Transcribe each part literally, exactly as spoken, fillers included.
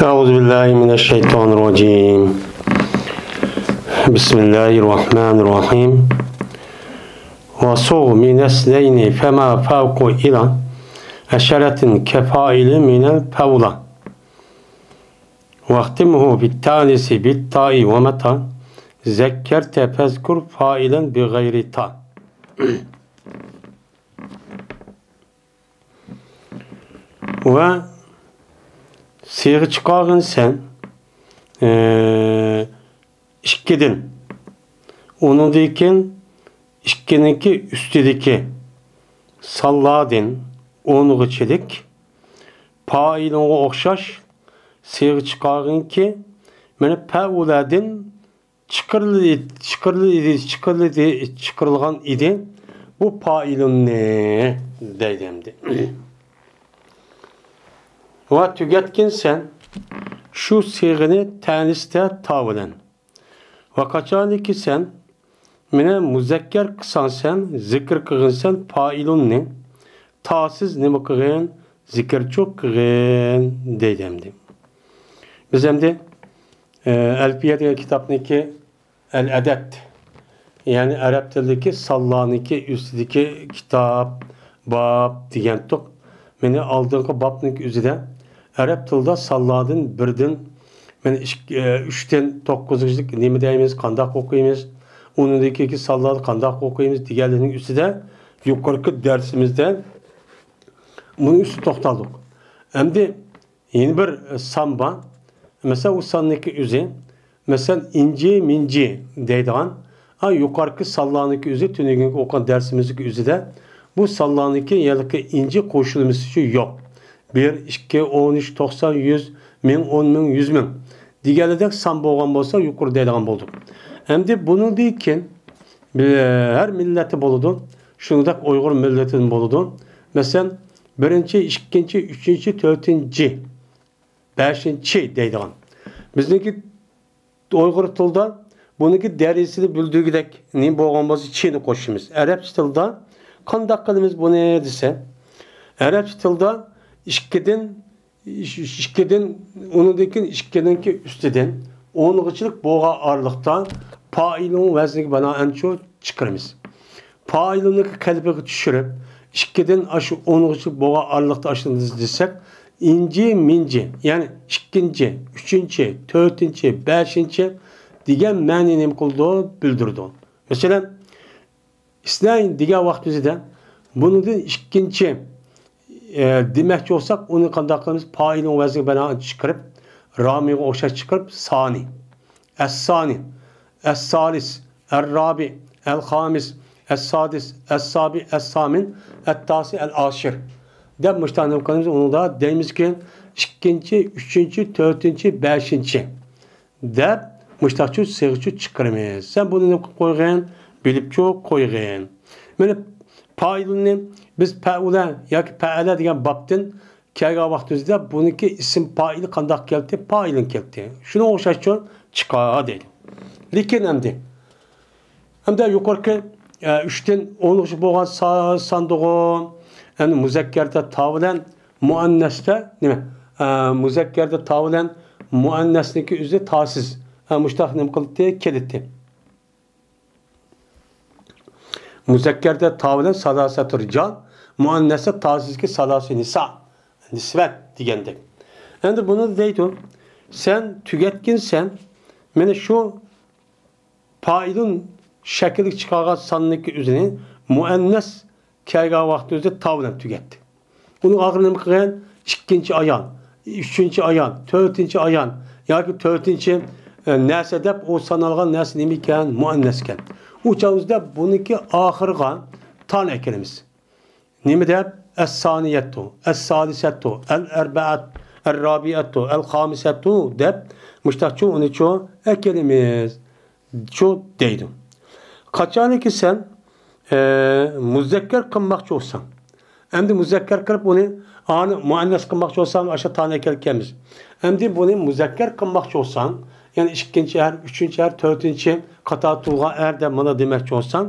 أعوذ بالله من الشيطان الرجيم. بسم الله الرحمن الرحيم. وصغ من اثنين فما فوق إلى عشرة كفاعل من الفولا. واختمه بالتانيث بالتاء ومتى ذكرت فاذكر فاعلا بغير تا. ۋە سىيغە چىقارغىنسەن، ئى، ئىككىدىن، ئۇنىڭدىن كېيىن ئىككىنىڭكى ئۈستىدىكى سانلاردىن ئونغىچىلىك پائىلۇنغا ئوخشاش سىيغە چىقارغىنكى، مانا، پەئۇلەدىن چىقىرىلدى، چىقىرىلدى، چىقىرىلدى، چىقىرىلغان ئىدى. بۇ پائىلۇننى دەيدۇ ئەمدى. ۋە تۈگەتكىنسەن شۇ سىيغىنى تەنىستە تا بىلەن. ۋە قاچانكى سەن مېنى مۇزەككەر قىلساڭ سەن، زىكىر قىلغىنسەن پائىلۇننى، تاسىز نېمە قىلغىن؟ زىكىرچۇ قىلغىن دەيدۇ ئەمدى. بىز ئەمدى، ئە، ئەلپىيە دېگەن كىتابنىكى ئەل-ئەدەد، يەنى ئەرەب تىلىدىكى سانلارنىڭكى ئۈستىدىكى كىتاب، باب دېگەنتۇق. مېنى ئالدىنقى بابنىڭكى ئۆزىدە ئەرەب تىلىدا سانلاردىن بىردىن، مېنى ئىك-، ئە، ئۈچتىن توققۇزغىچىلىك نېمە دەيمىز، قانداق ئوقۇيمىز، ئۇنىڭدىن كېيىنكى سانلارنى قانداق ئوقۇيمىز دېگەنلىكنىڭ ئۈستىدە يۇقىرىقى دەرسىمىزدە بۇنىڭ ئۈستىدە توختالدۇق. ئەمدى يەنە بىر سان بار. مەسىلەن، ئۇ ساننىڭكى ئۆزى، مەسىلەن، ئىنجى مىنجى دەيدىغان، ئا، يۇقىرىقى سانلارنىڭكى ئۆزى، تۈنۈگۈنكى ئوقۇغان دەرسىمىزدىكى ئۆزىدە بۇ سانلارنىڭكى يەنىكى ئىنجى قوشۇلمىسى يوق. بىر، ئىككى، ئون ئۈچ، توقسان، يۈز، مىڭ، ئون مىڭ، يۈز مىڭ دېگەنلىدەك سان بولغان بولسا يۇقىرى دەيدىغان بولدۇق. ئەمدى بۇنىڭدىن كېيىن بىر، ھەر مىللەتتە بولىدۇ. شۇنداق ئۇيغۇر مىللىتىدىن بولىدۇ. مەسىلەن، بىرىنچى، ئىككىنچى، ئۈچىنچى، تۆتىنچى، بەشىنچى دەيدىغان. بىزنىڭكى ئۇيغۇر تىلىدا بۇنىڭكى دەرىجىسىنى بىلدۈرگۈدەك نېمە بولغان بولسا، چىنى قوشىمىز. ئەرەبچە تىلدا قانداق قىلىمىز بۇنى دېسە، ئەرەبچە تىلدا ئىككىدىن، ئىككىدىن، ئۇنىڭدىن كېيىن ئىككىنىڭكى ئۈستىدىن ئونغىچىلىك بولغان ئارىلىقتا پائىلۇن ۋەزنىگە بىنائەن شۇ چىقىرىمىز. پائىلۇننى قەلبىگە چۈشۈرۈپ، ئىككىدىن ئاشۇ ئونغىچە بولغان ئارىلىقتا ئاشۇنداق دېسەك، ئىنجى مىنجى، يەنى ئىككىنچى، ئۈچىنچى، تۆتىنچى، بەشىنچى دېگەن مەنىنى نېمە قىلىدۇ؟ بىلدۈرىدۇ. مەسىلەن، ئىسنەين دېگەن ۋاقتىمىزدا بۇنىڭدىن ئىككىنچى، ئە، دېمەكچى بولساق، ئۇنى قانداق قىلىمىز؟ پائىلۇن ۋەزنىگە بىنائەن چىقىرىپ، رامىغا ئوخشاش چىقىرىپ، سانى. ئەسسانى، ئەسسالىس، ئەررابى، ئەلخامىس، ئەسسادىس، ئەسسابى، ئەسسامىن، ئەتتاسى، ئەلئاشىر دەپ مۇشۇنداق نېمە قىلىمىز؟ ئۇنىڭدا دەيمىزكى، ئىككىنچى، ئۈچىنچى، تۆتىنچى، بەشىنچى دەپ مۇشۇنداقچۇ سىيغىچۇ چىقىرىمىز. سەن بۇنى نېمە قىلىپ قويغىن؟ بىلىپچۇ قويغىن. مانا پائىلۇننى بىز پەئۇلە ياكى پەئەلە دېگەن بابتىن كەلگەن ۋاقتىمىزدا بۇنىڭكى ئىسىم پائىلى قانداق كەلدى؟ پائىلۇن كەلدى. شۇنىڭغا ئوخشاشچۇ چىقار دەيدۇ. لېكىن ئەمدى، ئەمدى يۇقىرىقى، ئە، ئۈچتىن ئونغىچە بولغان سا-، ساندىغۇ، ئەمدى مۇزەككەردە تا بىلەن مۇئەننەستە نېمە؟ ئە، مۇزەككەردە تا بىلەن مۇئەننەسنىڭكى ئۆزى تاسىز. ئە، مۇشتاق نېمە قىلدى؟ كېلىتتى. مۇزەككەردە تا بىلەن سالاسەتۇ رىجال، مۇئەننەستە تاسىزكى سالاسۇ نىسا، نىسۋەت دېگەندەك. ئەمدى بۇنى دەيدۇ، سەن تۈگەتكىنسەن، مانا شۇ پائىلۇن شەكلىگە چىقارغان ساننىڭكى ئۆزىنى مۇئەننەس كەلگەن ۋاقتىمىزدا تا بىلەن تۈگەتتى. ئۇنىڭ ئاخىرى نېمە قىلغان؟ ئىككىنچى ئايان، ئۈچىنچى ئايان، تۆتىنچى ئايان ياكى تۆتىنچى، ئە، نەرسە دەپ ئۇ سانالغان نەرسە نېمە ئىكەن؟ مۇئەننەس ئىكەن. ئۇ چاغىمىزدا بۇنىڭكى ئاخىرىغا تانى ئەكېلىمىز. نېمە دەپ؟ ئەسسانىيەتتۇ، ئەسسالىسەتتۇ، ئەلئەربەئەت، ئەررابىئەتتۇ، ئەلخامىسەتتۇ دەپ مۇشتاقچۇ ئۇنىچۇ ئەكېلىمىز. چۇ دەيدۇ. قاچانكى سەن، ئە، مۇزەككەر قىلماقچى بولساڭ، ئەمدى مۇزەككەر قىلىپ ئۇنى ئانى مۇئەننەس قىلماقچى بولساڭ، ئاشۇ تانى ئەكەلگەنمىز. ئەمدى بۇنى مۇزەككەر قىلماقچى بولساڭ، يەنى ئىككىنچى ئەر، ئۈچىنچى ئەر، تۆتىنچى قاتار تۇرغان ئەر دەپ مانا دېمەكچى بولساڭ،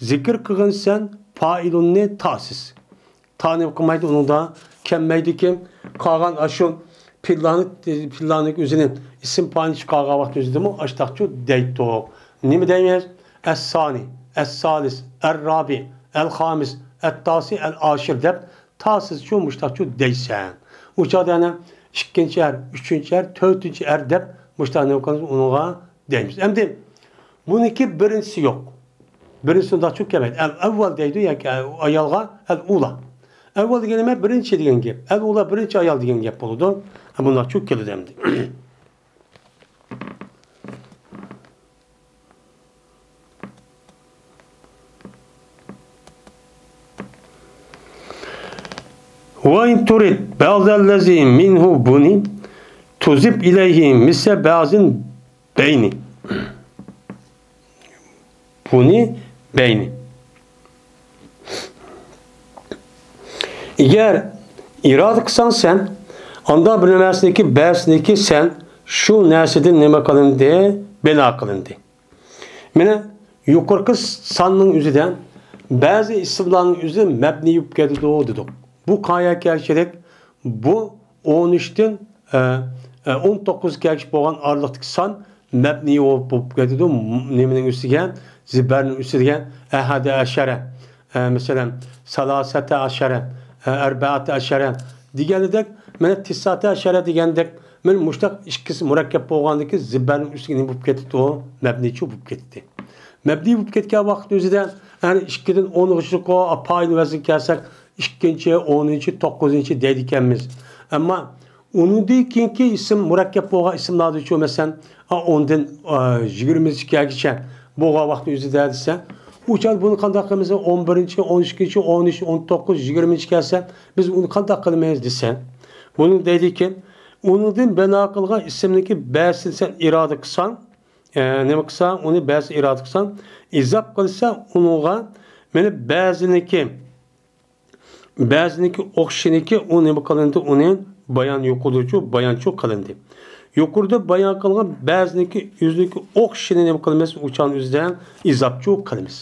زىكىر قىلغىنسەن پائىلۇننى تاسىز. تا نېمە قىلمايدۇ، ئۇنىڭدا كەلمەيدىكى، قالغان ئاشۇ پىلانى، پىلانىنىڭ ئۆزىنى ئىسىم پائىلىنى چىقارغان ۋاقىت ئۆزىدىمۇ ئاشتاقچۇ دەيتتۇق. نېمە دەيمىز؟ ئەسسانى، ئەسسالىس، ئەررابى، ئەلخامىس، ئەتتاسى، ئەلئاشىر دەپ تاسىزچۇ مۇشتاقچۇ دەيسەن. ئۇ چاغدا يەنە ئىككىنچى ئەر، ئۈچىنچى ئەر، تۆتىنچى ئەر دەپ مۇشتاق نېمە قىلىمىز؟ ئۇنىڭغا دەيمىز. ئەمدى بۇنىڭكى بىرىنچىسى يوق. بىرىنچىسى ئۇنداقچۇ كەلمەيدۇ. ئەل ئەۋۋەل دەيدۇ ياكى ئايالغا ئەل ئۇلا. ئەۋۋەل دېگەن نېمە؟ بىرىنچى دېگەن گەپ. ئەل ئۇلا بىرىنچى ئايال دېگەن گەپ بولىدۇ. ھە، بۇنداقچۇ كېلىدۇ ئەمدى. وإن ترد بعض الذي منه بني تضف إليه مثل بعض بين. بۇنى بەينى. ئەگەر ئىرادە قىلساڭ سەن، ئاندا بىر نەرسىنىڭكى بەزىسىنىڭكى سەن شۇ نەرسىدىن نېمە قىلىندى؟ بىنا قىلىندى. مانا يۇقىرىقى ساننىڭ ئۆزىدە بەزى ئىسىملارنىڭ ئۆزى مەبنىي بولۇپ كېتىدۇ دېدۇق. بۇ قايەرگە كەلگۈچىلىك؟ بۇ ئون ئۈچتىن، ئە، ئە، ئون توققۇزغا كەلگۈچى بولغان ئارىلىقتىكى سان مەبنىي بولۇپ، بولۇپ كېتىدۇ. نېمىنىڭ ئۈستىگە؟ زىبەرنىڭ ئۈستىگە. ئەھەدە ئەشەرە، ئە، مەسىلەن، سالاسەتە ئەشەرە، ئە، ئەربەئەتە ئەشەرە دېگەندەك، مانا تىسئاتە ئەشەرە دېگەندەك، مانا مۇشتاق ئىككىسى مۇرەككەپ بولغاندىكىن زىبەرنىڭ ئۈستىگە نېمە بولۇپ كېتىدۇ؟ مەبنىيچۇ بولۇپ كېتىدۇ. مەبنىي بولۇپ كەتكەن ۋاقىتنىڭ ئۆزىدە، يەنى ئىككىدىن ئونغىچىلىق پائىل ۋەزنىگە كەلسەك، ئىككىنچى، ئونىنچى، توققۇزىنچى دەيدىكەنمىز. ئەمما ئۇنىڭدىن كېيىنكى ئىسىم مۇرەككەپ بولغان ئىسىملاردىچۇ، مەسىلەن، ئوندىن يىگىرمىگىچە بولغان ۋاقىتنىڭ ئۆزىدە دېسە، ئۇ چاغدا بۇنى قانداق قىلىمىز؟ ئون بىرىنچى، ئون ئىككىنچى، ئون ئۈچ، ئون توققۇز، يىگىرمىنچى كەلسە، بىز ئۇنى قانداق قىلىمىز دېسە، بۇنى دەيدىكەن، ئۇنىڭدىن بىنا قىلغان ئىسىمنىڭكى بەزىسىنى سەن ئىرادە قىلساڭ، ئە، نېمە قىلسا، ئۇنى بەزى ئىرادە قىلسا، ئىزاپ قىلسا، ئۇنىڭغا مانا بەزىنىڭكى، بەزىنىڭكى ئوخشىشىنىڭكى ئۇ نېمە قىلىندى؟ ئۇنى بايان يۇقىرىدىچۇ، بايانچۇ قىلىندى. يۇقىرىدا بايان قىلغان بەزىنىڭكى ئۆزىنىڭكى ئوخشىشىنى نېمە قىلىمىز؟ ئۇ چاغنىڭ ئۆزىدە ئىزاپچۇ قىلىمىز.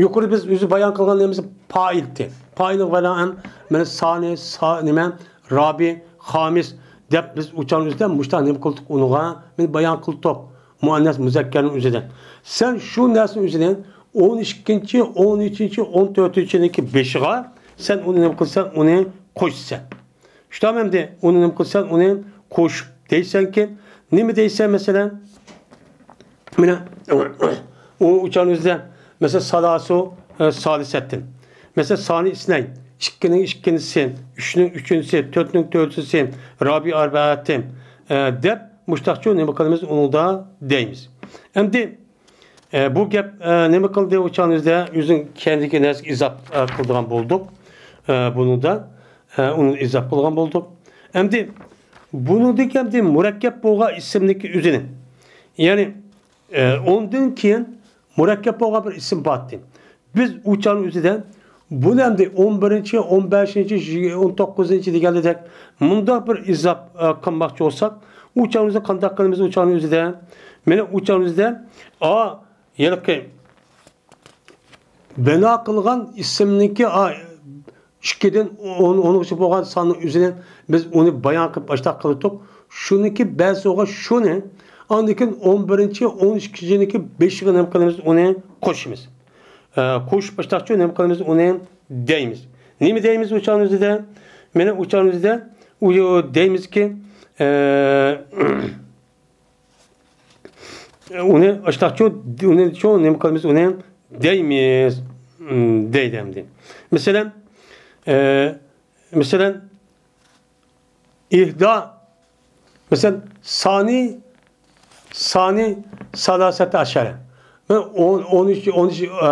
يۇقىرىدا بىز ئۆزى بايان قىلغان نېمىمىز پائىلتى. پائىلنىڭ بىلەن ھەم مانا سانى، سا-، نېمە، رابى، خامىس دەپ بىز ئۇچان ئۆزىدە مۇشتاق نېمە قىلدۇق ئۇنىڭغا؟ مانا بايان قىلدۇق. مۇئەننەس مۇزەككەرنىڭ ئۆزىدە. سەن شۇ نەرسىنىڭ ئۆزىدىن ئون ئىككىنچى، ئون ئۈچىنچى، ئون تۆتىنچىنىڭكى بېشىغا سەن ئۇنى نېمە قىلسەن؟ ئۇنى قوشىسەن. شۇنداقمۇ ئەمدى ئۇنى نېمە قىلسەن؟ ئۇنى قوشۇپ دەيسەنكى، نېمە دەيسەن مەسىلەن؟ مانا، ئۇ ئۇچان ئۆزىدە، مەسىلەن، سالاسۇ، ئە، سالىسەتتىن. مەسىلەن، سانى ئىسنەين، ئىككىنىڭ ئىككىنچىسى، ئۈچنىڭ ئۈچىنچىسى، تۆتنىڭ تۆتىنچىسى، رابىئ ئەربەئەتتىن، ئە، دەپ مۇشتاقچۇ نېمە قىلىمىز؟ ئۇنىڭدا دەيمىز. ئەمدى ئە، بۇ گەپ، ئە، نېمە قىلدى؟ ئۇ چاغنىڭ ئۆزىدە ئۆزىنىڭ كەينىدىكى نەرسىگە ئىزاپ، ئە، قىلىدىغان بولدۇق. ئە، بۇنىڭدا، ئە، ئۇنى ئىزاپ قىلغان بولدۇق. ئەمدى بۇنىڭدىكى ئەمدى مۇرەككەپ بولغان ئىسىمنىڭكى ئۆزىنى، يەنى، ئە، ئۇندىن كېيىن مۇرەككەپ بولغان بىر ئىسىم بار ئىدى. بىز ئۇ چاغنىڭ ئۆزىدە بۇنى ئەمدى ئون بىرىنچى، ئون بەشىنچى، يىگىرمە، ئون توققۇزىنچى دېگەندەك مۇنداق بىر ئىزاپ، ئە، قىلماقچى بولساق، ئۇ چاغنىڭ ئۆزىدە قانداق قىلىمىز؟ ئۇ چاغنىڭ ئۆزىدە، مانا ئۇ چاغنىڭ ئۆزىدە، ئا، ھېلىقى بىنا قىلغان ئىسىمنىڭكى، ئا، ئىككىدىن ئون، ئونغىچە بولغان ساننىڭ ئۆزىنى بىز ئۇنى بايان قىلىپ ئاشتاق قىلدۇق. شۇنىڭكى بەزىسىغا شۇنى، ئاندىن كېيىن ئون بىرىنچى، ئون ئىككىنچىنىڭكى بېشىغا نېمە قىلىمىز؟ ئۇنى قوشىمىز. ئە، قوشۇپ باشلاقچۇ نېمە قىلىمىز؟ ئۇنى دەيمىز. نېمە دەيمىز ئۇ چاغنىڭ ئۆزىدە؟ مانا ئۇ چاغنىڭ ئۆزىدە ئۇ دەيمىزكى، ئە، ئۇنى ئاشتاقچۇ، ئۇنى چۇ نېمە قىلىمىز؟ ئۇنى دەيمىز. دەيدۇ ئەمدى. مەسىلەن، ئە، مەسىلەن، ئىھدا، مەسىلەن، سانى، سانى سالاسەتە ئەشەرە. مەن ئون، ئون ئۈچ، ئون ئۈچ، ئە،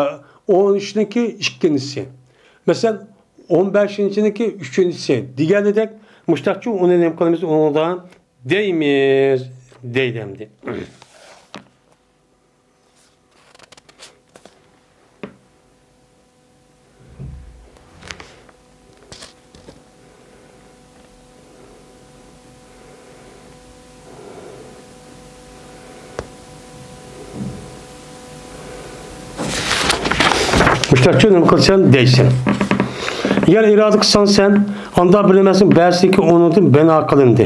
ئون ئۈچنىڭكى ئىككىنچىسى. مەسىلەن، ئون بەشىنچىنىڭكى ئۈچىنچىسى دېگەندەك، مۇشتاقچۇ ئۇنى نېمە قىلىمىز؟ ئۇنىڭدا دەيمىز، دەيدۇ ئەمدى. مۇشتاقچۇ نېمە قىلسەن دەيسەن. يەنە ئىرادە قىلساڭ سەن، ئاندا بىر نەرسىنىڭ بەزىسىنىڭكى ئۇنىڭدىن بىنا قىلىندى.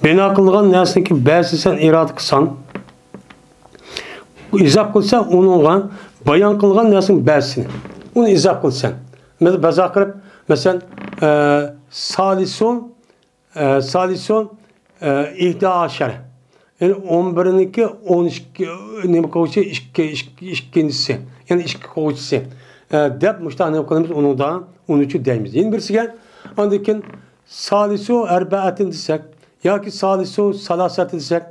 بىنا قىلغان نەرسىنىڭكى بەزىسىنى سەن ئىرادە قىلساڭ، ئىزاپ قىلسا ئۇنىڭغا بايان قىلغان نەرسىنىڭ بەزىسىنى. ئۇنى ئىزاپ قىلسەن. مەسىلەن، بەزا قىلىپ، مەسىلەن، ئە، سالىسۇ، ئە، سالىسۇ، ئە، ئىھدا ئاشەر. يەنى ئون بىرنىڭكى ئون ئىككى، نېمە قىلغۇچى؟ ئىككى، ئىككى، ئىككىنچىسى. يەنى ئىككى قىلغۇچىسى. ئە، دەپ مۇشۇنداق نېمە قىلىمىز؟ ئۇنىڭدا ئون ئۈچ دەيمىز. يەنە بىرسىگە، ئاندىن كېيىن سالىسۇ ئەربەئەتىن دېسەك، ياكى سالىسۇ سالاسەتىن دېسەك،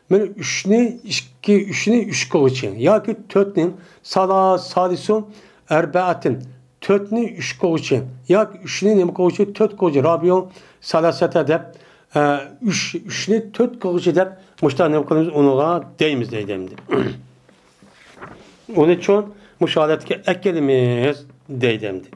مانا ئۈچنى ئىككى، ئۈچنى ئۈچ قىلغۇچى ياكى تۆتنى سالا-، سالىسۇ ئەربەئەتىن، تۆتنى ئۈچ قىلغۇچى ياكى ئۈچنى نېمە قىلغۇچى؟ تۆت قىلغۇچى، رابىئۇ سالاسەتە دەپ، ئە، ئۈچ، ئۈچنى تۆت قىلغۇچى دەپ مۇشۇنداق نېمە قىلىمىز؟ ئۇنىڭغا دەيمىز دەيدۇ ئەمدى. ئۇنى چوڭ مۇشۇ ھالەتكە ئەكېلىمىز دەيدۇ ئەمدى.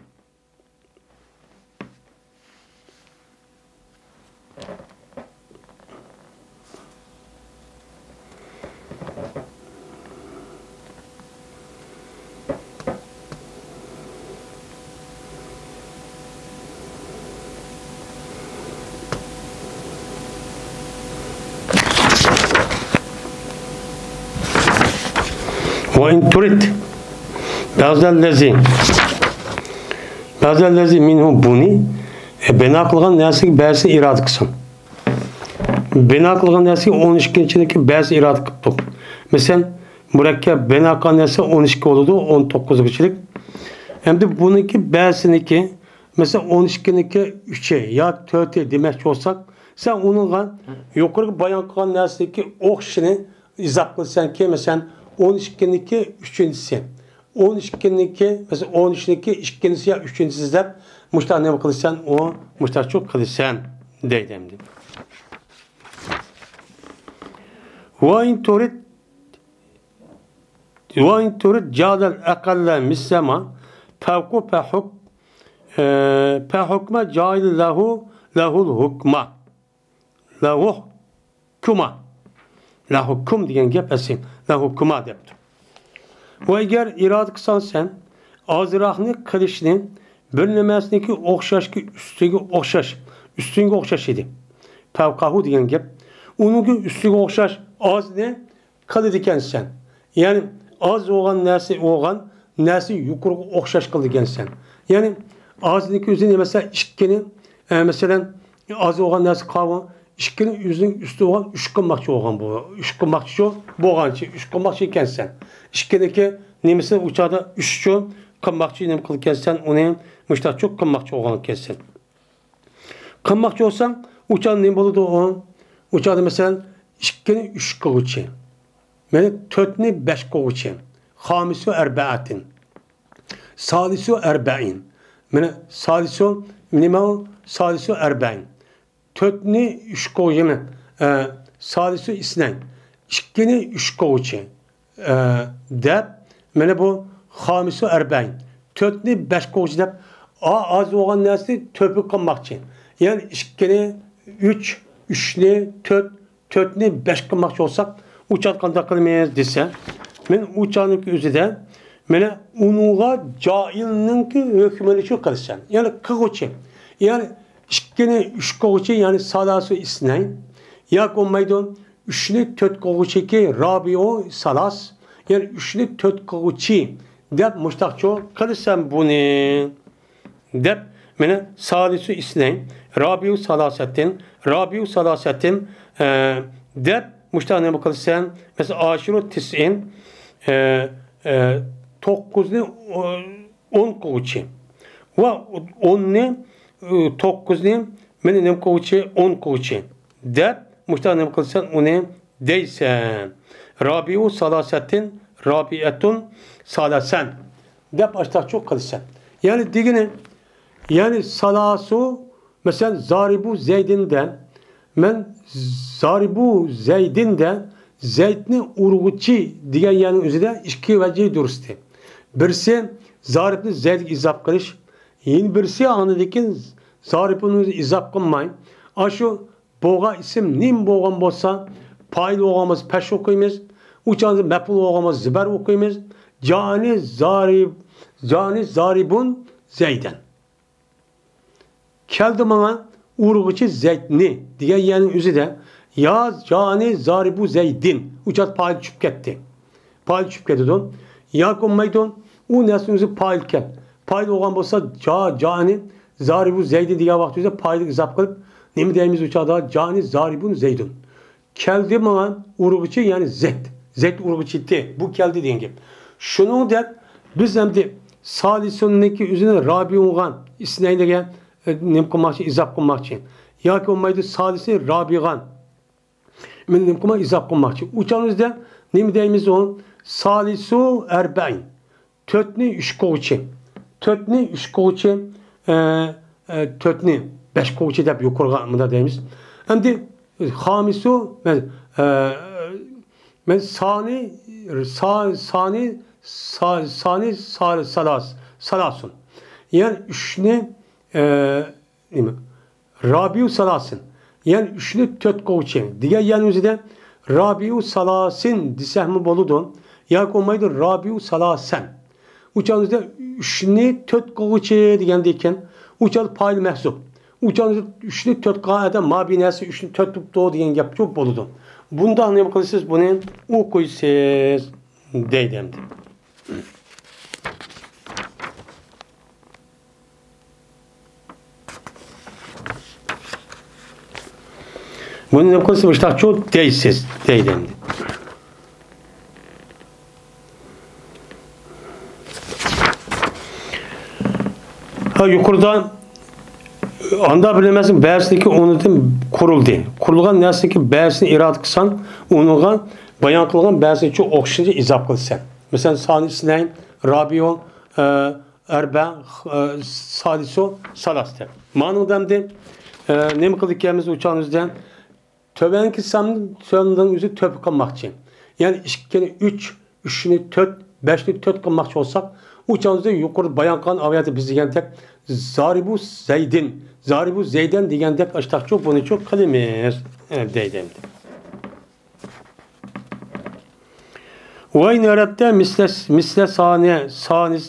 وإن ترد بعض الذي، بعض الذي منه بني، بىنا قىلغان نەرسىگە بەزىسىنى ئىرادە قىلسۇن. بىنا قىلغان نەرسىگە ئون ئىككىنچىنىڭكى بەزىسىنى ئىرادە قىپتۇق. مەسىلەن، مۇرەككەپ بىنا قىلغان نەرسە ئون ئىككى بولىدۇ، ئون توققۇزغىچىلىك. ئەمدى بۇنىڭكى بەزىسىنىڭكى، مەسىلەن، ئون ئىككىنىڭكى ئۈچى ياكى تۆتى دېمەكچى بولساق، سەن ئۇنىڭغا يۇقىرىقى بايان قىلغان نەرسىنىڭكى ئوخشىشىنى ئىزاپ قىلىسەنكى، مەسىلەن، ئون ئىككىنىڭكى ئۈچىنچىسى، ئون ئىككىنىڭكى، مەسىلەن، ئون ئۈچنىڭكى ئىككىنچىسى يا ئۈچىنچىسى دەپ مۇشۇنداق نېمە قىلىسەن، ئۇ مۇشۇنداقچۇ قىلىسەن دەيدۇ ئەمدى. وإن ترد، وإن ترد جعل الأقل مثل ما فوقه فحك-، ئە، فحكم جاعل له، له الحكم. لەھۇكما. لەھۇكۇم دېگەن گەپ ئەسلى. لەھۇكۇما دەپتۇ. ۋە ئەگەر ئىرادە قىلساڭ سەن ئازراقنى قىلىشنى بىر نېمەسىنىڭكى ئوخشاشكى ئۈستىگە ئوخشاش، ئۈستۈنگە ئوخشاش ئىدى. فەۋقەھۇ دېگەن گەپ. ئۇنىڭكى ئۈستىگە ئوخشاش ئازنى قىلىدىكەنسەن. يەنى ئاز بولغان نەرسە بولغان نەرسە يۇقىرىغا ئوخشاش قىلىدىكەنسەن. يەنى ئازنىڭكى ئۆزى نېمە؟ مەسىلەن، ئىككىنى، ئە، مەسىلەن، ئاز بولغان نەرسە قاۋۇ، ئىككىنى ئۆزىنىڭ ئۈستى بولغان ئۈچ قىلماقچى بولغان بۇ. ئۈچ قىلماقچى بولغانچە، ئۈچ قىلماقچى ئىكەنسەن. ئىككىنىڭكى نېمىسى ئۇ چاغدا ئۈچچۇ قىلماقچى نېمە قىلىدىكەنسەن، ئۇنى مۇشتاقچۇ قىلماقچى بولغان ئىكەنسەن. قىلماقچى بولساڭ، ئۇ چاغدا نېمە بولىدۇ ئۇ؟ ئۇ چاغدا مەسىلەن، ئىككىنى ئۈچ قىلغۇچى. مانا تۆتنى بەش قىلغۇچى. خامىسۇ ئەربەئەتىن. سالىسۇ ئەربەئىن. مانا سالىسۇ نېمە ئۇ؟ سالىسۇ ئەربەئىن. تۆتنى ئۈچ قىلغۇچى، ئە، سالىسۇ ئىسنەين. ئىككىنى ئۈچ قىلغۇچى. ئە، دەپ، مانا بۇ خامىسۇ ئەربەئىن. تۆتنى بەش قىلغۇچى دەپ، ئا-، ئاز بولغان نەرسىنى تۆپە قىلماقچى. يەنى ئىككىنى ئۈچ، ئۈچنى تۆت، تۆتنى بەش قىلماقچى بولساق، ئۇ چاغدا قانداق قىلىمىز دېسە، مەن ئۇ چاغنىڭ ئۆزىدە، مانا ئۇنىڭغا جائىلنىڭكى ھۆكمىنى شۇ قىلىسەن. يەنى قىلغۇچى. يەنى ئىككىنى ئۈچ قىلغۇچى، يەنى سالاسۇ ئىسنەين. ياكى بولمايدۇ، ئۈچنى تۆت قىلغۇچىكى رابىئۇ سالاس، يەنى ئۈچنى تۆت قىلغۇچى دەپ مۇشتاقچۇ قىلىسەن بۇنى دەپ، مانا سالىسۇ ئىسنەين، رابىئۇ سالاسەتتىن، رابىئۇ سالاسەتتىن، ئە، دەپ مۇشتاق نېمە قىلىسەن؟ مەسىلەن، ئاشىرۇ تىسئىن، ئە، ئە، توققۇزنى، ئو-، ئون قىلغۇچى ۋە ئوننى، ئۇ، توققۇزنى مانا نېمە قىلغۇچى؟ ئون قىلغۇچى دەپ مۇشۇنداق نېمە قىلىسەن؟ ئۇنى دەيسەن. رابىئۇ سالاسەتىن، رابىئەتۇن سالاسەن دەپ ئاشتاقچۇ قىلىسەن. يەنى دېگىنى، يەنى سالاسۇ، مەسىلەن، زارىبۇ زەيدىندە، مەن زارىبۇ زەيدىندە زەيدنى ئۇرغۇچى دېگەن يەرنىڭ ئۆزىدە ئىككى ۋەجىھ دۇرۇستى. بىرسى زارىبنى زەيدكە ئىزاپ قىلىش، يەنە بىرسى ئاندىن كېيىن زارىبنى ئىزاپ قىلماي، ئاشۇ بولغان ئىسىم نېمە بولغان بولسا، پائىل بولغان بولسا پەش ئوقۇيمىز، ئۇ چاغدا مەپئۇل بولغان بولسا زىبەر ئوقۇيمىز. جانى زارىب، جانى زارىبۇن زەيدەن. كەلدى ماڭا ئۇرغۇچى زەيدنى دېگەن يەرنىڭ ئۆزىدە يا جانى زارىبۇ زەيدىن. ئۇ چاغدا پائىل چۈشۈپ كەتتى. پائىل چۈشۈپ كېتىدۇ. ياكى بولمايدۇ. ئۇ نەرسىنىڭ ئۆزى پائىلكەن. پائىل بولغان بولسا جا، جانى زارىبۇ زەيدىن دېگەن ۋاقىت ئۆزىدە پائىلغا ئىزاپە قىلىپ نېمە دەيمىز ئۇ چاغدا؟ جانى زارىبۇن زەيدۇن. كەلدى ماڭا ئۇرغۇچى، يەنى زەيد. زەيد ئۇرغۇچى ئىدى. بۇ كەلدى دېگەن گەپ. شۇنىڭدەك بىز ئەمدى سالىسۇننىڭكى ئۆزىنى رابىئۇغا ئىسنەينىگە، ئە، نېمە قىلماقچى؟ ئىزاپ قىلماقچى. ياكى بولمايدۇ سالىسى رابىئغا. مەن نېمە قىلماق؟ ئىزاپ قىلماقچى. ئۇ چاغدا بىزدە نېمە دەيمىز ئۇ؟ سالىسۇ ئەربەئىن. تۆتنى ئۈچ قىلغۇچى. تۆتنى ئۈچ قىلغۇچى، ئە، ئە، تۆتنى بەش قىلغۇچى دەپ يۇقىرىغا مۇنداق دەيمىز. ئەمدى خامىسۇ، مەن، ئە، مەن سانى، سا-، سانى، سا-، سانى سا-، سالاس-، سالاسۇن. يەنى ئۈچنى، ئە، نېمە؟ رابىئۇ سالاسىن. يەنى ئۈچنى تۆت قىلغۇچى. دېگەن يەرنىڭ ئۆزىدە رابىئۇ سالاسىن دېسەكمۇ بولىدۇ. ياكى بولمايدۇ رابىئۇ سالاسەن. ئۇ چاغدا ئۈچنى تۆت قىلغۇچى دېگەندىكىن، ئۇ چاغدا پائىل مەھزۇپ. ئۇ چاغدا ئۈچنى تۆت قىلغان ئادەم مابىنەسى ئۈچنى تۆت قىلىپتۇ دېگەن گەپچۇ بولىدۇ. بۇنداق نېمە قىلىسىز؟ بۇنى ئوقۇيسىز دەيدۇ ئەمدى. بۇنى نېمە قىلسا مۇشتاقچۇ دەيسىز، دەيدۇ ئەمدى. ھە، يۇقىرىدا ئاندا بىلىنمەسنىڭ بەزىسىدىكى ئۇنىڭدىن قۇرۇلدى. قۇرۇلغان نەرسىدىكى بەزىسىنى ئىرادە قىلساڭ، ئۇنىڭغا بايان قىلغان بەزىسىچۇ ئوخشىشىنى ئىزاپ قىلىسەن. مەسىلەن، سانى ئىسنەين، رابىئۇ، ئە، ئەربە، ئە، سالىسۇ، سالاس دەپ. مانىڭدا ئەمدى، ئە، نېمە قىلىدىكەنمىز ئۇ چاغنىڭ ئۆزىدە؟ تۆۋەنكى ساننىڭ ئۆزى تۆت قىلماقچى. يەنى ئىككىنى ئۈچ، ئۈچنى تۆت، بەشنى تۆت قىلماقچى بولساق، ئۇ چاغنىڭ ئۆزىدە يۇقىرىدا بايان قىلغان ئاۋايەتتە بىز دېگەندەك، زارىبۇ زەيدىن، زارىبۇ زەيدەن دېگەندەك ئاشتاقچۇ بۇنىچۇ قىلىمىز، ئە، دەيدۇ ئەمدى. وإن أردت مثل، مثل ثاني، ثاني،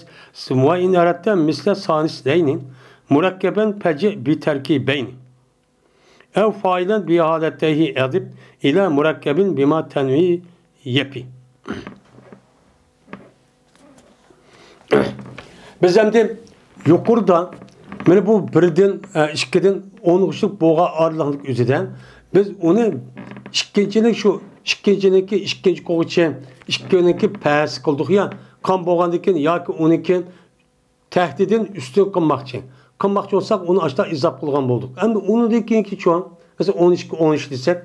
وإن أردت مثل ثاني اثنين مركبا فجئ بتركيبين. أو فاعلا بحالتيه أضف إلى مركب بما تنوي يفي. بىز ئەمدى يۇقىرىدا مانا بۇ بىردىن، ئە، ئىككىدىن ئونغىچىلىك بولغان ئارىلىقنىڭ ئۆزىدە بىز ئۇنى ئىككىنچىنى، شۇ ئىككىنچىنىڭكى ئىككىنچى قوغۇچى، ئىككىنىڭكى پەسى قىلدۇق يا، قان بولغاندىن كېيىن ياكى ئۇنىڭكى تەھتىدىن ئۈستۈن قىلماقچى. قىلماقچى بولساق ئۇنى ئاشتا ئىزاپ قىلغان بولدۇق. ئەمدى ئۇنىڭدىن كېيىنكى چوڭ، مەسىلەن، ئون ئىككى، ئون ئۈچ دېسەك،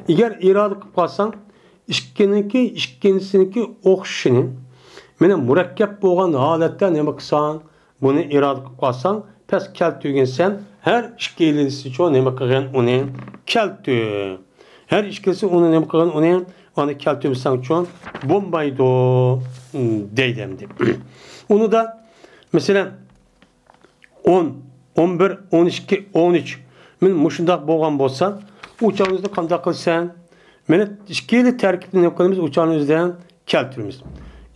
ئەگەر ئىرادە قىلىپ قالساڭ، ئىككىنىڭكى ئىككىنچىسىنىڭكى ئوخشىشىنى، مانا مۇرەككەپ بولغان ھالەتتە نېمە قىلساڭ، بۇنى ئىرادە قىلىپ قالساڭ، پەس كەلتۈرگىنسەن، ھەر ئىككىلىسىچۇ نېمە قىلغىن ئۇنى كەلتۈر. ھەر ئىككىلىسى ئۇنى نېمە قىلغىن ئۇنى، ئۇنى كەلتۈرمىسەڭچۇ بولمايدۇ، دەيدۇ ئەمدى. ئۇنىدا، مەسىلەن، ئون، ئون بىر، ئون ئىككى، ئون ئۈچ. مانا مۇشۇنداق بولغان بولسا، ئۇ چاغنىڭ ئۆزىدە قانداق قىلىسەن؟ مانا ئىككىلا تەركىبنى نېمە قىلىمىز؟ ئۇ چاغنىڭ ئۆزىدە كەلتۈرىمىز.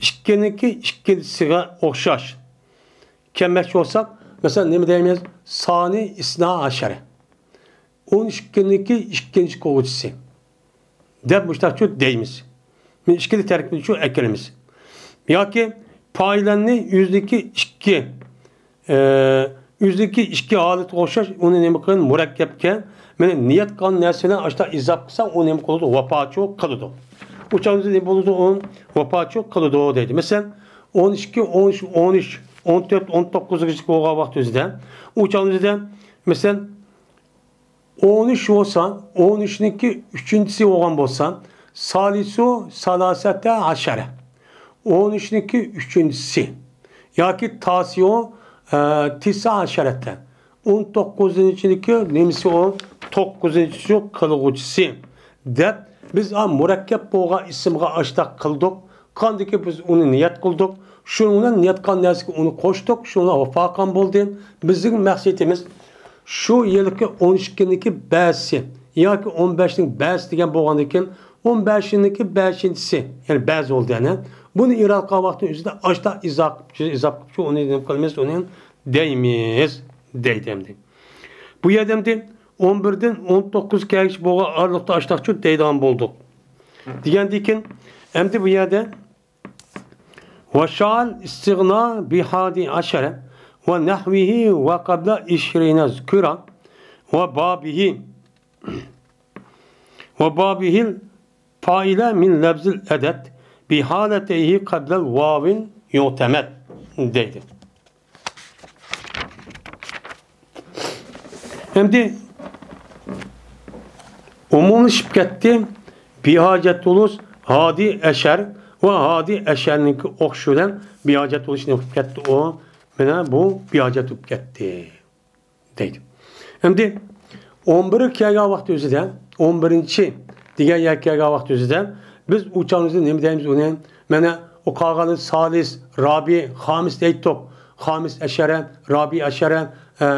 ئىككىنىڭكى ئىككىنچىسىگە ئوخشاش كەلمەكچى بولساق، مەسىلەن، نېمە دەيمىز؟ سانى ئىسنا ئەشەرە. ئون ئىككىنىڭكى ئىككىنچى قوغۇچىسى دەپ مۇشتاقچۇ دەيمىز. مانا ئىككىلا تەركىبنىچۇ ئەكىرىمىز. ياكى پائىلەننى ئۆزىدىكى ئىككى، ئە، ئۆزىدىكى ئىككى ھالەتكە ئوخشاش ئۇنى نېمە قىلغىن؟ مۇرەككەپكە مانا نىيەت قىلغان نەرسە بىلەن ئاشتا ئىزاپ قىلسا، ئۇ نېمە قىلىدۇ؟ ۋاپاچۇ قىلىدۇ. ئۇ چاغدا نېمە بولىدۇ؟ ئۇ ۋاپاچۇ قىلىدۇ دەيدۇ. مەسىلەن، ئون ئىككى، ئون ئۈچ، ئون ئۈچ، ئون تۆت، ئون توققۇزغىچە بولغان ۋاقىت ئۆزىدە، ئۇ چاغدا ئۆزىدە، مەسىلەن، ئون ئۈچ بولسا، ئون ئۈچنىڭكى ئۈچىنچىسى بولغان بولسا، سالىسۇ سالاسەتە ئەشەرە. ئون ئۈچنىڭكى ئۈچىنچىسى. ياكى تاسىئۇ، ئە، تىسا ئەشەرەتە. ئون توققۇزىنچىنىڭكى نېمىسى ئۇ؟ توققۇزىنچىسى قىلغۇچىسى. دەپ، بىز ئا مۇرەككەپ بولغان ئىسىمغا ئاشتاق قىلدۇق. قاندىكى بىز ئۇنى نىيەت قىلدۇق. شۇنىڭ بىلەن نىيەت قىلغان نەرسىگە ئۇنى قوشتۇق. شۇنىڭ بىلەن ۋاپا قىلغان بولدى. بىزنىڭ مەقسىتىمىز شۇ يىلقى ئون ئىككىنىڭكى بەسى ياكى ئون بەشنىڭ بەسى دېگەن بولغاندىن كېيىن، ئون بەشىنىڭكى بەشىنچىسى، يەنى بەزى بولدى يەنە. بۇنى ئىرادە قىلغان ۋاقىتنىڭ ئۆزىدە ئاشتا ئىزاپ، ئىزاپ قىلىپ شۇ ئۇنى نېمە قىلىمىز، ئۇنى دەيمىز، دەيدۇ ئەمدى. بۇ يەردە ئەمدى ئون بىردىن ئون توققۇز كەلگۈچە بولغان ئارىلىقتا ئاشتاقچۇ دەيدىغان بولدۇق. دېگەندىن كېيىن، ئەمدى بۇ يەردە ۋەشال ئىستىغنا بىھادى ئەشەرە ۋە نەھۋىھى ۋە قەبلە ئىشرىنە زۇكرا ۋە بابىھى ۋە بابىھىل فائىلە مىن لەفزىل ئەدەد بىھالەتەيھى قەبلەل ۋاۋىن يۇتەمەد دەيدۇ. ئەمدى ئومۇملىشىپ كەتتى. بىھاجەت بولۇش ھادى ئەشەر ۋە ھادى ئەشەرنىڭكى ئوخشىشى بىلەن بىھاجەت بولۇش نېمە بولۇپ كەتتى ئۇ؟ مانا بۇ بىھاجەت بولۇپ كەتتى دەيدۇ. ئەمدى ئون بىرگە كەلگەن ۋاقتى ئۆزىدە، ئون بىرىنچى دېگەن يەرگە كەلگەن ۋاقتى ئۆزىدە بىز ئۇ چاغنىڭ ئۆزىدە نېمە دەيمىز ئۇنى؟ مانا ئۇ قالغاندا سالىس، رابىئ، خامىس دەيتتۇق. خامىس ئەشەرە، رابىئ ئەشەرە، ئە،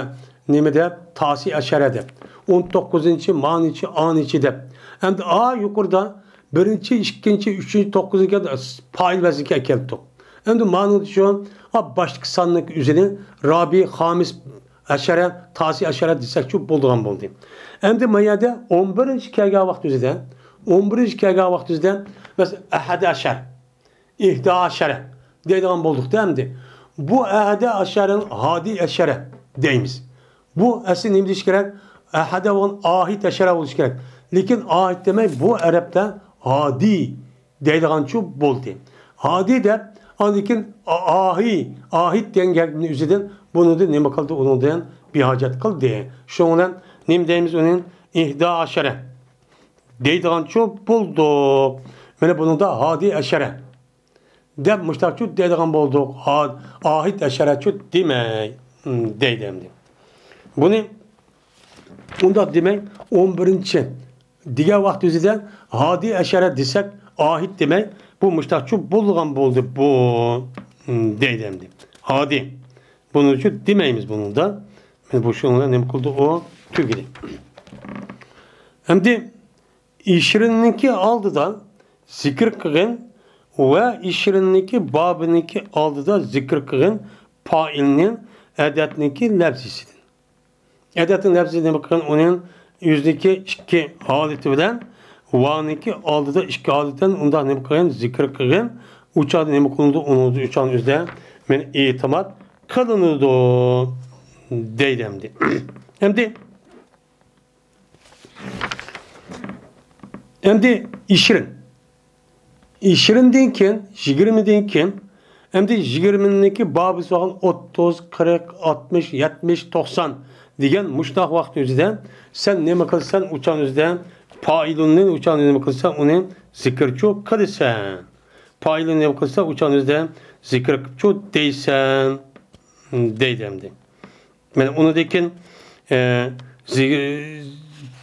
نېمە دەپ؟ تاسى ئەشەرە دەپ. ئون توققۇزىنچى، مانىچى، ئانىچى دەپ. ئەمدى ئا يۇقىرىدا بىرىنچى، ئىككىنچى، ئۈچىنچى، توققۇزىنچى پائىل ۋەزنىگە ئەكەلتۇق. ئەمدى مانىدا شۇ، ئا، باشتىكى ساننىڭ ئۆزىنى رابىئ، خامىس، ئەشەرە، تاسى ئەشەرە دېسەكچۇ بولىدىغان بولدى. ئەمدى ما يەردە ئون بىرىنچى كەلگەن ۋاقتى ئۆزىدە، ئون بىرىنچى كەلگەن ۋاقتى ئۆزىدە، مەسىلەن، ئەھەدە ئەشەر، ئىھدا ئەشەرە دەيدىغان بولدۇقتا ئەمدى. بۇ ئەھەدە ئەشەرە، ھادى ئەشەرە دەيمىز. بۇ ئەسلى نېمە دېيىش كېرەك؟ ئەھەدە بولغان ئاھىد ئەشەرە بولۇش كېرەك. لېكىن ئاھىد دېمەي، بۇ ئەرەبتە ھادى دەيدىغانچۇ بولدى. ھادى دەپ، ئاندىن كېيىن ئا-، ئاھى، ئاھىد دېگەن گەپنى ئۆزىدىن، بۇنىڭدىن نېمە قىلدى؟ ئۇنىڭدىن بىھاجەت قىلدى. شۇنىڭ بىلەن نېمە دەيمىز ئۇنى؟ ئىھدا ئەشەرە دەيدىغانچۇ بولدۇق. مانا بۇنىڭدا ھادى ئەشەرە دەپ مۇشتاقچۇ دەيدىغان بولدۇق. ھا-، ئاھىد ئەشەرەچۇ دېمەي، دەيدۇ ئەمدى. بۇنى ئۇنداق دېمەي، ئون بىرىنچى دېگەن ۋاقتى ئۆزىدە ھادى ئەشەرە دېسەك، ئاھىد دېمەي، بۇ مۇشتاقچۇ بولغان بولدى، بۇ، دەيدۇ ئەمدى. ھادى. بۇنىچۇ دېمەيمىز بۇنىڭدا. مانا بۇ شۇنىڭ بىلەن نېمە قىلدى ئۇ؟ تۈگىدى. ئەمدى ئىشرىننىڭكى ئالدىدا زىكىر قىلغىن ۋە ئىشرىننىڭكى بابىنىڭكى ئالدىدا زىكىر قىلغىن پائىلنى ئەدەدنىڭكى لەپزىسىدىن. ئەدەدنىڭ لەپزى نېمە قىلغىن؟ ئۇنىڭ يۈزدىكى ئىككى ھالىتى بىلەن ۋانىڭكى ئالدىدا ئىككى ھالىتى بىلەن ئۇنداق نېمە قىلغىن؟ زىكىر قىلغىن. ئۇ چاغدا نېمە قىلىنىدۇ؟ ئۇنىڭ ئۈچ چاغنىڭ ئۆزىدە مانا ئېتىماد قىلىنىدۇ دەيدۇ ئەمدى. ئەمدى ئەمدى ئىشرىن. ئىشرىندىن كېيىن، يىگىرمىدىن كېيىن، ئەمدى يىگىرمىنىڭكى بابىسى بولغان ئوتتۇز، قىرىق، ئاتمىش، يەتمىش، توقسان دېگەن مۇشۇنداق ۋاقىت ئۆزىدە سەن نېمە قىلىسەن؟ ئۇچان ئۆزىدە پائىلۇننى ئۇچان نېمە قىلىسەن؟ ئۇنى زىكىرچۇ قىلىسەن. پائىلۇننى نېمە قىلسا ئۇچان ئۆزىدە زىكىر قىپچۇ دەيسەن، دەيدۇ ئەمدى. مانا ئۇنىڭدىن كېيىن، ئە، زى-،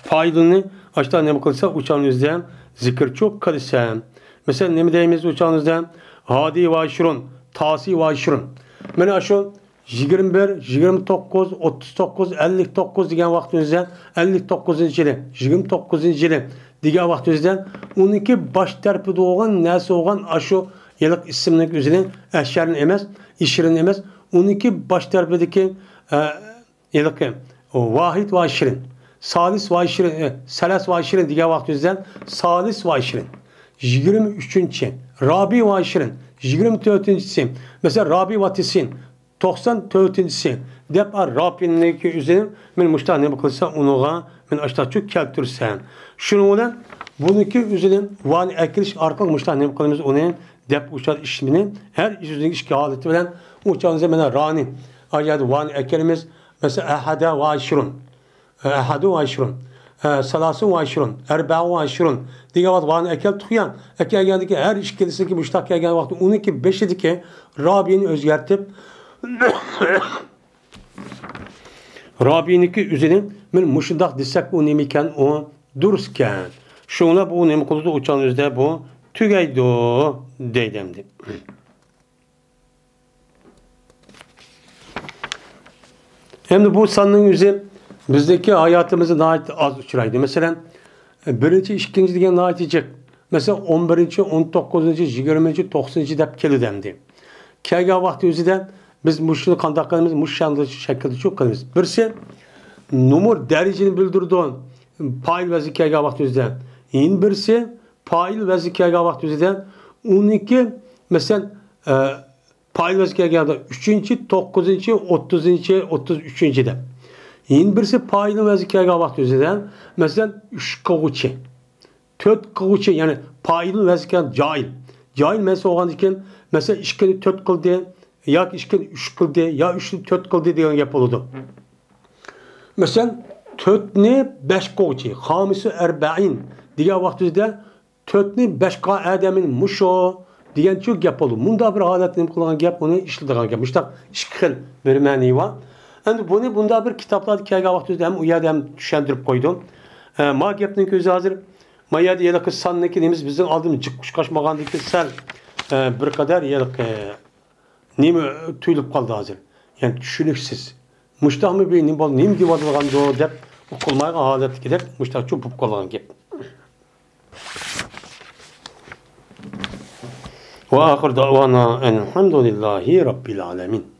پائىلۇننى ئاشتا نېمە قىلسا، ئۇچان ئۆزىدە زىكىرچۇ قىلىسەن. مەسىلەن، نېمە دەيمىز ئۇچان ئۆزىدە؟ ھادى ۋە ئىشرۇن، تاسى ۋە ئىشرۇن. مانا شۇ يىگىرمە بىر، يىگىرمە توققۇز، ئوتتۇز توققۇز، ئەللىك توققۇز دېگەن ۋاقتىمىزدا، ئەللىك توققۇزىنچى يىلى، يىگىرمە توققۇزىنچى يىلى دېگەن ۋاقتىمىزدا، ئۇنىڭكى باش تەرىپىدە بولغان نەرسە بولغان ئاشۇ ھېلىقى ئىسىمنىڭ ئۆزىنى ئەشەرنى ئەمەس، ئىشرىن ئەمەس، ئۇنىڭكى باش تەرىپىدىكى، ئە، ھېلىقى ۋاھىد ۋە ئىشرىن، سالىس ۋە ئىشرىن، ئە، سەلەس ۋە ئىشرىن دېگەن ۋاقتىمىزدا سالىس ۋە ئىشرىن، يىگىرمە ئۈچىنچى، رابىئ ۋە ئىشرىن، يىگىرمە تۆتىنچىسى، مەسىلەن، رابىئ ۋە تىسىن، توقسان تۆتىنچىسى دەپ، ئا، رابىئنىڭكى ئۆزىنى مەن مۇشتا نېمە قىلسا، ئۇنىڭغا مەن ئاشتاچۇ كەلتۈرسەم. شۇنىڭ بىلەن بۇنىڭكى ئۆزىنى ۋانى ئەكىرىش ئارقىلىق مۇشتا نېمە قىلىمىز ئۇنى دەپ ئۇچار ئىشمىنى ھەر ئۆزىنىڭ ئىككى ھالىتى بىلەن ئۇچارنى مانا رانى، ئا يەردە ۋانى ئەكىرىمىز، مەسىلەن، ئەھەدە ۋە ئىشرۇن. ئەھەدۇ ۋە ئىشرۇن، سالاسۇ ۋە ئىشرۇن، ئەربەئۇ ۋە ئىشرۇن دېگەن ۋاقىت ۋانى ئەكەلدۇق يا. ئەكەلگەندىكى ھەر ئىككىلىسىنىڭكى مۇشتاق كەلگەن ۋاقىت ئۇنىڭكى بېشىدىكى رابىئنى ئۆزگەرتىپ، رابىئنىڭكى ئۆزىنى مانا مۇشۇنداق دېسەك ئۇ نېمىكەن؟ ئۇ دۇرۇسكەن. شۇڭلا بۇ نېمە قىلىدۇ؟ ئۇچان ئۆزىدە بۇ تۈگەيدۇ دەيدۇ ئەمدى. ئەمدى بۇ ساننىڭ ئۆزى بىزدىكى ھاياتىمىزدا ناھايىتى ئاز ئۇچرايدۇ. مەسىلەن، بىرىنچى، ئىككىنچى دېگەن ناھايىتى جىق. مەسىلەن، ئون بىرىنچى، ئون توققۇزىنچى، يىگىرمىنچى، توقسىنىنچى دەپ كېلىدۇ ئەمدى. كەلگەن ۋاقتى ئۆزىدە بىز مۇشۇنى قانداق قىلىمىز؟ مۇشۇ شەكىلدە شۇ قىلىمىز. بىرسى، نومۇر دەرىجىنى بىلدۈرىدۇ، پائىل ۋەزنى كەلگەن ۋاقتىمىزدا. يەنە بىرسى پائىل ۋەزنى كەلگەن ۋاقتىمىزدا ئونىكى، مەسىلەن، ئە، پائىل ۋەزنى كەلگەندە ئۈچىنچى، توققۇزىنچى، ئوتتۇزىنچى، ئوتتۇز ئۈچىنچى دەپ. يەنە بىرسى پائىل ۋەزنى كەلگەن ۋاقتىمىزدا، مەسىلەن، ئۈچ قىلغۇچى، تۆت قىلغۇچى، يەنى پائىل ۋەزنى كەلگەن جائىل. جائىل مەنسۇپ بولغاندىن كېيىن، مەسىلەن، ئىككىنى تۆت قىلدى، ياكى ئىككىنى ئۈچ قىلدى، يا ئۈچنى تۆت قىلدى دېگەن گەپ بولىدۇ. مەسىلەن، تۆتنى بەش قىلغۇچى، خامىسۇ ئەربەئىن دېگەن ۋاقتىمىزدا، تۆتنى بەش قىلغان ئادەمنى مۇشۇ دېگەنچۇ گەپ بولىدۇ. مۇنداق بىر ھالەتتە نېمە قىلغان گەپ، ئۇنى ئىشلىتىدىغان گەپ. مۇشۇنداق ئىككى خىل بىر مەنىي بار. ئەمدى بۇنى بۇنداق بىر كىتابلاردا كەلگەن ۋاقتىمىزدا ھەم ئۇ يەردە ھەم چۈشەندۈرۈپ قويدۇم. ئە، ما گەپنىڭ ئۆزى ھازىر، ما يەردە ھېلىقى ساننىكى نېمىسى بىزنىڭ ئالدىمىز جىق ئۇچراشمىغاندىكىن سەل، ئە، بىر قەدەر ھېلىقى نېمە تۇيۇلۇپ قالدى ھازىر؟ يەنى چۈشىنىكسىز. مۇشتاقمۇ بىر نېمە بولدى، نېمە دېيىۋاتىدىغاندۇ دەپ ئۇقۇلمايدىغان ھالەتتىكىدەك مۇشتاقچۇ بولۇپ قالغان گەپ. وآخر دعوانا أن الحمد لله رب العالمين.